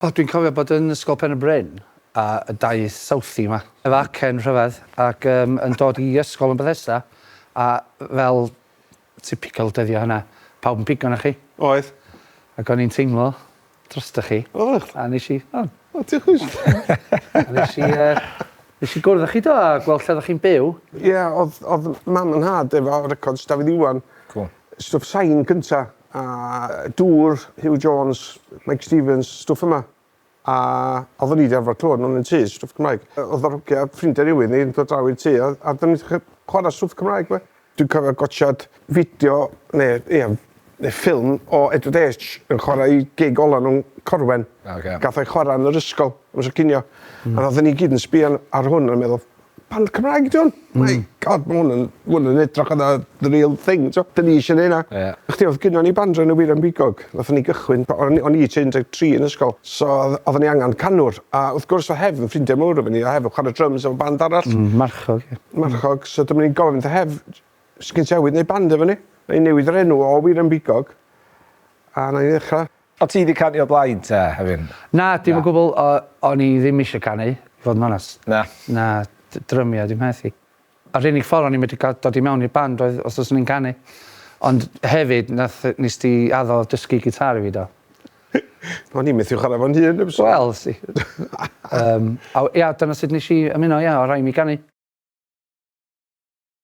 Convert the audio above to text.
O, dwi'n cofio bod yn Ysgol Pen y Bryn a y daith Southie 'ma efo acen rhyfedd ac yym yn dod i ysgol yn Bethesda a fel typical dyddia hynna pawb yn pigo arnoch chi. Oedd. Ac o'n i'n teimlo drostoch chi. Oeddach? A nes i o. O diolch Rhys. A nes i yy nes i gwrdd â chi do a gweld lle oddach chi'n byw. Ie o'dd o'dd mam yn nhad efo records Dafydd Iwan. Cŵl. Stwff sain cynta a Dŵr, Huw Jones, Meic Stevens, stwff yma. A oeddwn i 'di arfer clywed nhw'n y tŷ, stwff Cymraeg. Oedd yr hogia ffrindiau newydd ni yn dod draw i'r tŷ a a oedden ni'n dechrau chwarae stwff Cymraeg 'ma. Dwi'n cofio gwatsiad fideo neu ia neu ffilm o Edward H yn chwarae i gig ola nhw'n Corwen. Ocê. Gath o'i chwarae yn yr ysgol amser cinio. A oedden ni gyd yn sbio ar hwn a meddwl band Cymraeg 'di hwn. My God ma' hwn yn ma' hwn yn edrych fatha the real thing t'o'? 'Dyn ni isie neu' 'na. Ie. Chdi o'dd gynnon ni band o'r enw Weiran Bigog. Nathon ni gychwyn o'n i o'n i tua 13 yn ysgol so odd oddon ni angan canwr a wrth gwrs o' Hef yn ffrindia mowr efo ni a Hef yn chware dryms efo band arall. Marchog ie. Marchog so dyma ni'n gofyn 'tha Hef sgin ti awydd neud band efo ni? Nai newid yr enw o Weiran Bigog a 'na ni ddechra. O ti 'di canu o blaen te Hefin? Na, dim o gwbl. O'n i ddim eisiau canu, i fod yn onest. Na. Na, drymio 'di mheth i. A'r unig ffordd o'n i'n medru cael dod i mewn i'r band oedd os fyswn i'n canu. Ond hefyd, nath, nes di addo dysgu gitâr i fi do? O'n i'n methu chwarae fo'n hun. Wel, si. A ia, dyna sut nes i ymuno, ia, o' rhaid mi ganu.